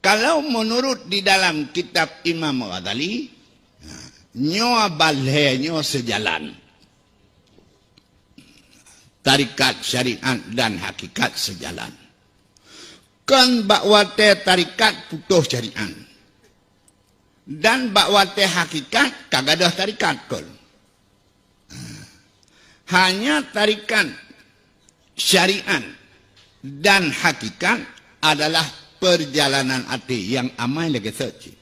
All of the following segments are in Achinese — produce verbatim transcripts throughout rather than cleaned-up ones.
Kalau menurut di dalam kitab Imam Ghazali, ha, nyoe ban lhée nyoe seujalan. Tarikat, syariat dan hakikat seujalan. Kon bak watée tarikat putôh syariat. Dan bak watée hakikat ka gadôh tarikat kon. Hanya tarikat, syariat dan hakikat adalah perjalanan até nyang amai lagée seucit.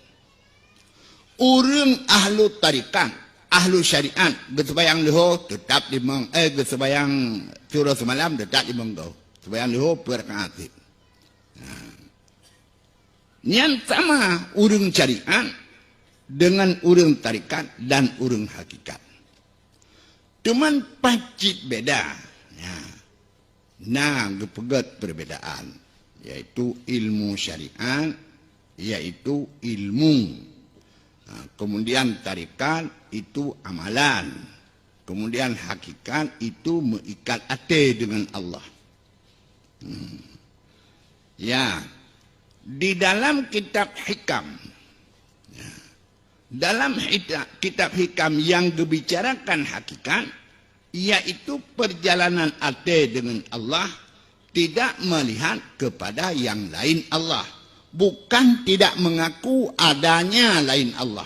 Ureuëng ahlu tarikat, ahlu syariat, geuseumbahyang leuhô teutap limong, eh, geuseumbahyang siuroe seumalam teutap limong goe. Seumbahyang leuhô peuet rakaat cit. Nyan sama ureuëng syariat deungon ureuëng tarikat dan ureuëng hakikat. Cuman pacit beda. Ya. Na geupeugét perbedaan, yaitu ilmu syariat, yaitu ilmu. Ha, kemudian tarikat itu amalan. Kemudian hakikat itu meuikat até dengan Allah. Hmm. Ya, di dalam kitab Hikam, ya, dalam hita-, kitab Hikam yang geubicarakan hakikat, yaitu perjalanan até dengan Allah, tidak melihat kepada yang lain Allah, bukan tidak mengaku adanya lain Allah.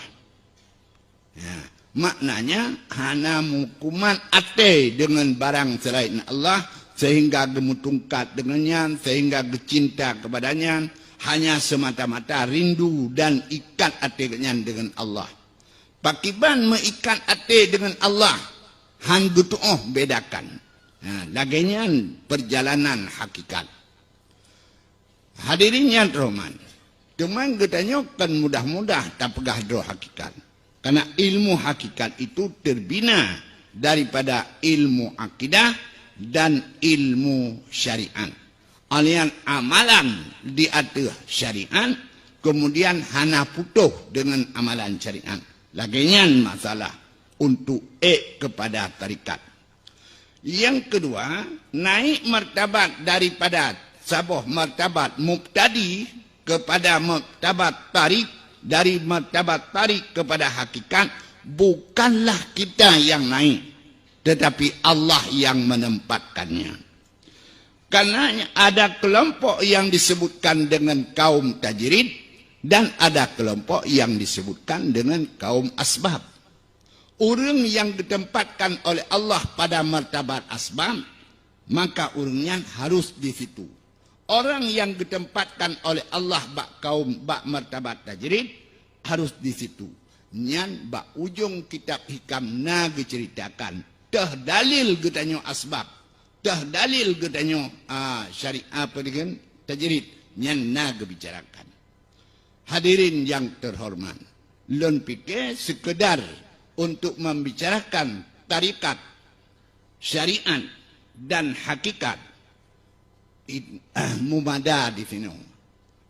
Ya, maknanya hana meuhukuman até dengan barang selain Allah, sehingga geumeutungkat dengan nyan, sehingga geucinta kepada nyan, hanya semata-mata rindu dan ikat até nyan dengan Allah. Pakiban meuikat até dengan Allah, han geutuoh bedakan. Ha, lagée nyan perjalanan hakikat. Hadirin nyang teuhoreumat, teuma geutanyoe kon mudah-mudah tapeugah droe hakikat. Karena ilmu hakikat itu terbina daripada ilmu akidah dan ilmu syariat. Alian amalan di ateueh syariat, kemudian hana putôh dengan amalan syariat. Lagée nyan masalah untuk ék kepada tarikat. Yang kedua, naik martabat daripada saboh martabat mubtadi kepada martabat tarik, dari martabat tarik kepada hakikat, bukanlah kita yang naik, tetapi Allah yang menempatkannya. Karena ada kelompok yang disebutkan dengan kaum tajrid dan ada kelompok yang disebutkan dengan kaum asbab. Ureuëng nyang geutempatkan oleh Allah pada martabat asbab, maka ureuëng nyan harus di situ. Orang nyang geutempatkan oleh Allah bak kaum bak martabat tajrid, harus di situ. Nyan bak ujong kitab Hikam na geuceuritakan, teuh dalil geutanyoe asbab, teuh dalil geutanyoe, ah, syariat apa dengan tajrid, nyan na geubicarakan. Hadirin yang terhormat, lôn pike seukeudar untuk membicarakan tarikat, syariat, dan hakikat, it-, mumada di sinoe.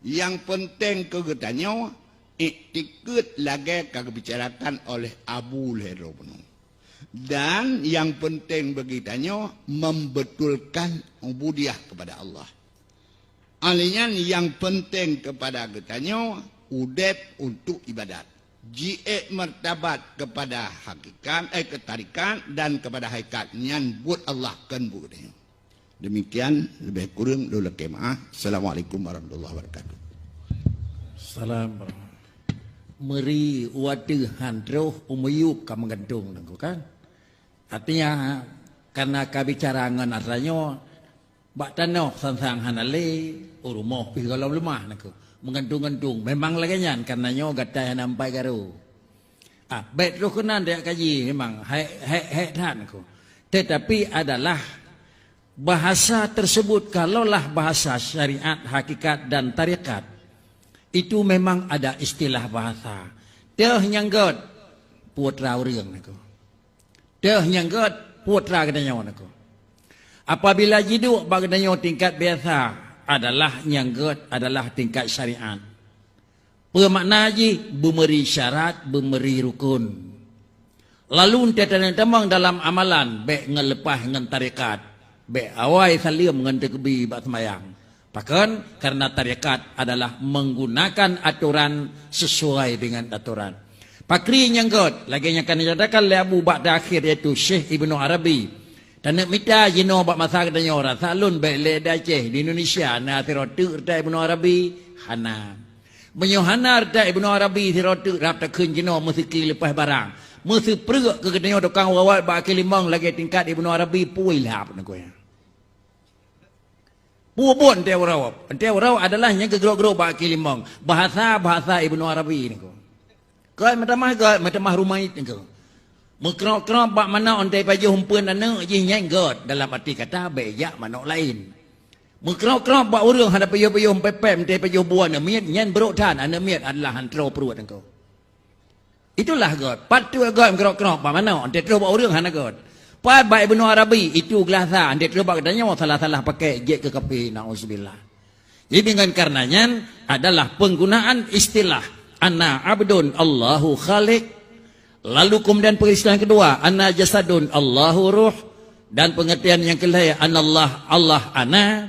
Yang penting keu geutanyoe, iktikeuet lagée ka geubicarakan oleh Abu lhée droe bunoe. Dan yang penting bagi tanyoe, membetulkan ubudiyah kepada Allah. Alih nyan nyang penting kepada geutanyoe udeb untuk ibadat. Jiék martabat kepada hakikat, eh, keutarikat dan kepada hakikat nyan buet Allah kon buet geutanyoe. Demikian, lebih kurang lôn lakée meu'ah. Assalamualaikum warahmatullahi wabarakatuh. Salam. Meuri watée han troh u miyueb ka meugantung nangku kan. Artinya, karena ka bicara ngon atra nyoe, bak tanoh sang-sang hana lé, u rumoh pih gohlom leumah nangku. Meugantung-gantung. Memang lagée nyan, karena nyoe gata hana ampai garo. Ah, bék troh keunan dak kaji memang hai, hai, hai that nangku. Tetapi adalah bahasa tersebut, kalaulah bahasa syariat, hakikat dan tarekat, itu memang ada istilah bahasa. Teuh nyang gét putra ureuëng nangku. Teuh nyang gét putra geutanyoe nangku. Apabila jiduek bak geutanyoe tingkat biasa, adalah nyang gét adalah tingkat syariat. Peue makna jih? Beumeuri syarat, beumeuri rukun. Lalu teutanyoe tamong dalam amalan, bék ngon leupah ngon tarekat, bék awai saleuem ngon teukeubi bak seumayang. Pakon? Karena tarekat adalah menggunakan aturan sesuai dengan aturan. Pakri nyang göt, lagèe nyang ka nyatakan lé Abu Bakda Akhir, yaitu Syekh Ibnu Arabi. Taneuk mita jinoe bak masa geutanyoe, rasa lôn bèk lé di Aceh, di Indonesia na sidroe teuk reuta Ibnu Arabi? Hana. Meunyoe hana reuta Ibnu Arabi sidroe teuk, rab takheun jinoe meuseuki leupah barang. Meuseupreuek keu geutanyoe tukang rawat bak Akhir Limong lagèe tingkat Ibnu Arabi, pui lhap nangko nyan. Peue buet 'an tée uroe? 'An tée uroe adalah nyang geugrok-grok bak Akhir Limong. Bahasa, bahasa Ibnu Arabi niko. Göt meutamah göt, meutamah rumaid niko. Meukrok-krok bak manok 'an tée pajoh eumpeuen aneuk jih, nyan göt, dalam arti kata bèk jak manok laén. Meukrok-krok bak ureueng hana pajoh-pajoh pép-pép 'an tée pajoh buet aneuk miet, nyan brok that, aneuk miet adalah han troe pruet niko. Itulah göt. Pat teuk göt meukrok-krok bak manok, 'an tée troh bak ureueng hana göt. Pat bak Ibnu Arabi, itu glah sa, 'an tée troh bak geutanyoe salah-salah pakai jeuet keu kafé, naudzubillah. Jadi dengan karena nyan adalah penggunaan istilah ana abdun Allahu khaliq, lalu kemudian pengistilahan kedua ana jasadun Allahu ruh, dan pengertian yang kelhée anallah Allah ana.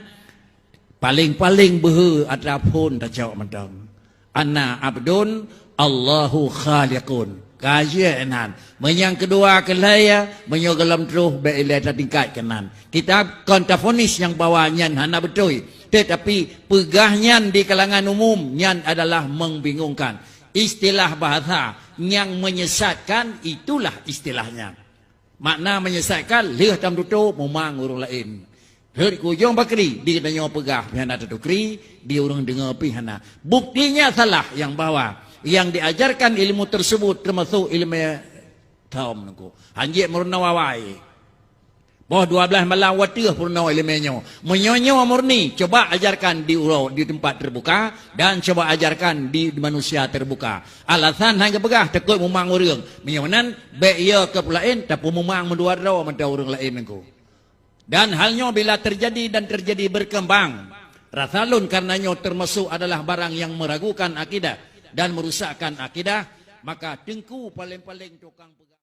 Paléng-paléng beuhe atra phon tacok mantong. Ana abdun Allahu khaliqun. Ka jeuet nan. Meunyoe nyang keudua keu lhée, meunyoe gohlom troh bèk ilée tatingkat keunan. Kitab kon tafonis nyang bahwa nyan hana beutôi, tetapi peugah nyan di kalangan umum nyan adalah membingungkan. Istilah bahasa nyang menyesatkan, itulah istilahnya. Makna menyesatkan, lheueh tameututoe mumang ureueng laén. Rhot keu ujong pakri, di geutanyoe peugah pih hana tatukri, di ureueng deungoe pih hana. Buktinya salah nyang bahwa yang diajarkan ilmu tersebut termasuk ilmu haram niko. Hanjeuet meurunoe awai. Boh dua blaih malam wateuh peurunoe ilmu nyoe. Meunyoe nyoe murni, coba ajarkan di uroe, di tempat terbuka, dan coba ajarkan di manusia terbuka. Alasan hana geupeugah, takot mumang ureueng. Meunyoe nan, bèk yo keu peulaén, tapi mumang meudua droe mantong ureueng laén niko. Dan hal nyoe bila terjadi dan terjadi berkembang, rasa lôn karena nyoe termasuk adalah barang yang meragukan akidah dan merusakkan akidah, maka teungku paléng-paléng tukang peugah.